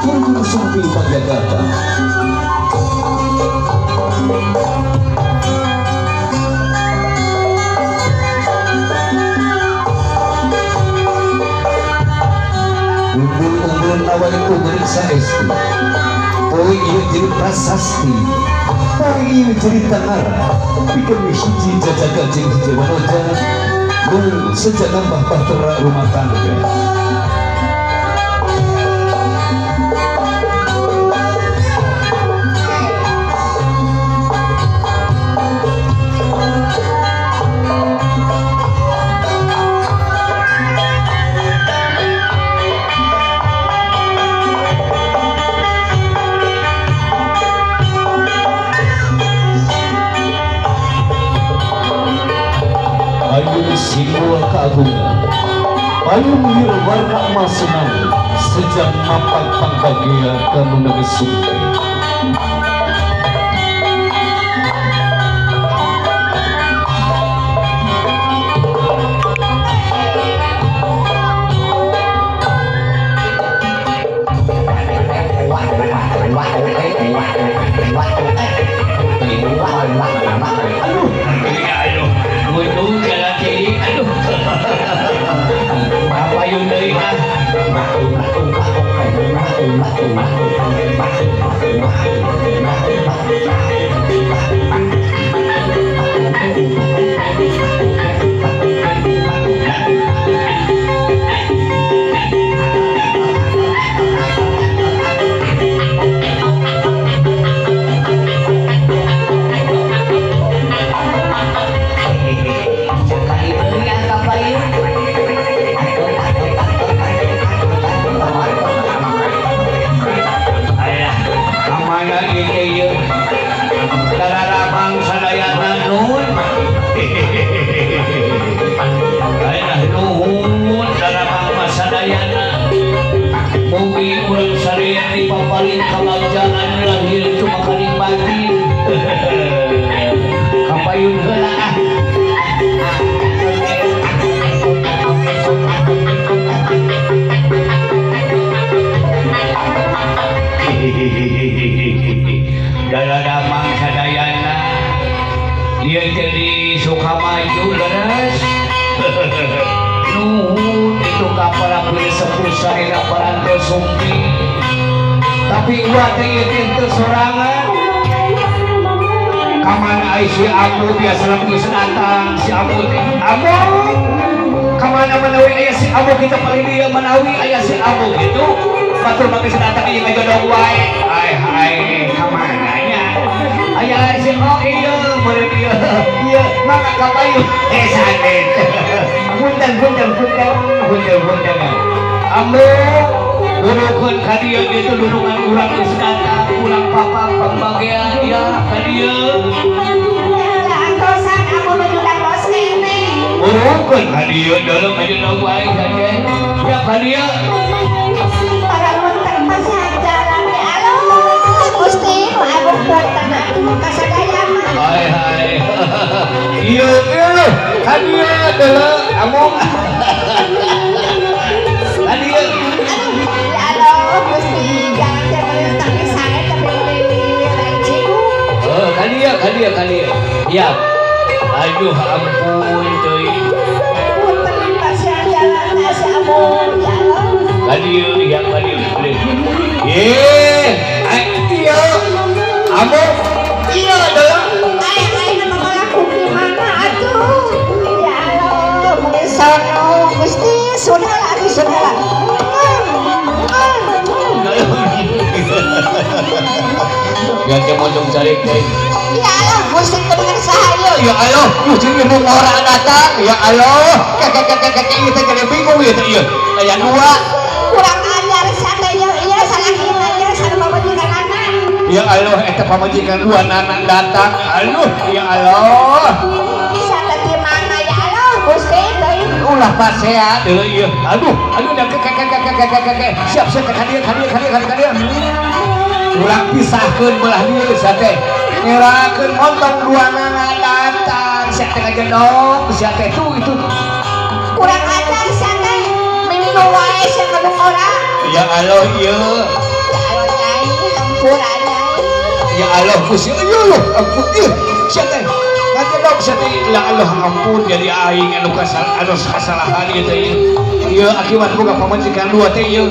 Kurung Sumpi Yogyakarta. Unggul-unggul nawari unggul saestu. Poe ieu jadi prasasti. Poe ieu jadi tangara. Pikeun hiji jajaga jeung hiji wanoja. Nu sejak nambah bahtera rumah tangga. Payung simbol keagungan, payung wir warna emas senang, sejak mapak pangbagia kamu nangis sumpi. Aduh, aduh, aduh, jalan kiri, aduh. Apa yung deui ah? Mugi urang sadaya dipaparin kabagjaan lahir cuma kali batin. Kapayun heula ah. Daladamang sadayana ieu teh di Sukamaju leres. Nuhun itu ka para sepuh sarira parantos sumpi. Tapi ulah teh ieu teh teu sorangan. Ka mana ai si Abu biasa geus datang si Abu teh. Abu ka mana manawi aya si Abu kita paling dieu manawi aya si Abu gitu. Batur mah geus datang ieu ngajodog wae. Ai ai ka mana nya? Aya si oh iya meureun ieu. Ieu mangga ka payun. Eh sanes. Punten punten punten punten punten. Ambo dudukeun ka dieu gitu dudungan urang geus datang urang papa pambagean ya ka dieu. Antosan aku nuju dados kene. Dudukeun ka dieu deuleu ngajodog wae saja. Ya ka dieu. Para wonten pasajaran ya Allah Gusti nu agung punten atuh kasadayana. Hai hai. Ieu ieu ka dieu deuleu among. Ka dieu. Ya Allah Gusti jangan teh tapi sae tapi rencing. Oh, ka dieu ka dieu ka dieu. Ya. Aduh ampun teuing. Punten pasajaran si Amung ya Allah. Ka dieu ya ka dieu. Ye, ai ieu. Amung ieu deuleu. Ai ai nama malaku di mana atuh? Ya Allah, mung sono Gusti sudahlah atuh sudahlah. Ganti mojong cari teh. Ya Allah, Gusti kedengar saha Ya Allah, Gusti nu ngora datang. Ya Allah, kakek kakek kakek ieu teh gede bingung ieu teh ieu. Aya dua. Kurang ajar sate ieu ieu salah kita ieu salah pamajikan anak. Ya Allah, eta pamajikan dua nanak datang. Aduh, ya Allah. Sate di mana ya Allah, Gusti teuing. Ulah pasea deuleu ieu. Aduh, aduh da kakek kakek kakek kakek. Siap siap ka dieu ka dieu ka dieu ka dieu. Ulah pisahkeun belah dieu sia teh. Ngerakeun montong dua nana datang. Sia teh ngajedog, sia teh tuh itu. Kurang ajar sate. Minum wae sia ngadu ngora. Ya Allah ieu. Ya Ya Allah Gusti, ya Allah ampun ieu sia teh ngajedog sia teh. Ya Allah ampun, jadi aing anu kasal anu kasalahan ieu teh ieu. Ieu akibat boga pamajikan dua teh ieu.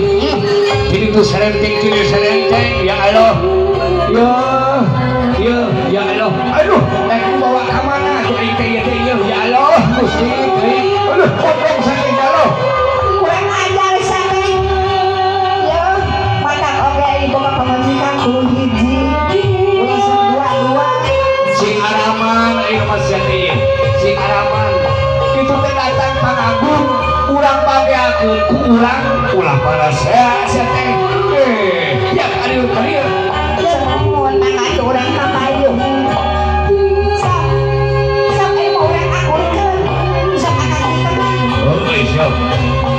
Jadi tu serenteng kiri serenteng, ya Allah. Ya ya ya Allah. Aduh, rek bawa ka mana tuh aing teh ieu teh ieu, ya Allah Gusti. Aduh, potong saking ya Allah. Kurang ajar sampe. Ya, matak oge ieu boga pamajikan kudu hiji. Ulah sok dua-dua. Sing araman ayeuna mah sia teh ieu. Sing araman. Kitu teh datang pangagung urang pabeakeun ku urang ulah parasea sia teh. Eh, ya kadieu kadieu. Mun mangga urang ka payung. Sok. Sok ieu mah urang akurkeun. Sok akang kita. Oh, siap.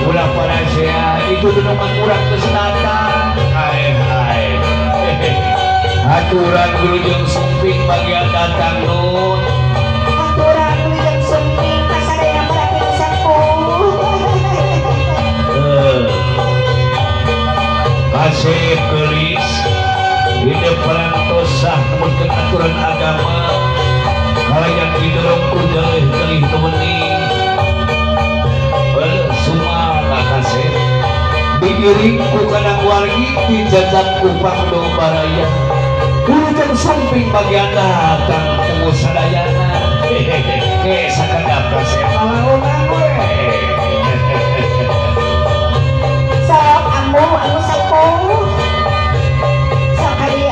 Ulah parasea itu denoman urang geus datang. Hai hai. Aturan wilujeng sumping bagian datang nun. Aturan wilujeng sumping kasadaya para pinisepuh. Eh. Kasih gelis hidup parantos sah numutkeun aturan agama kalayan didorong ku galih-galih temening. Heuh, sumaga kasep diiring ku kadang wargi dijajak ku pangdo baraya. Wilujeng sumping bagian datang.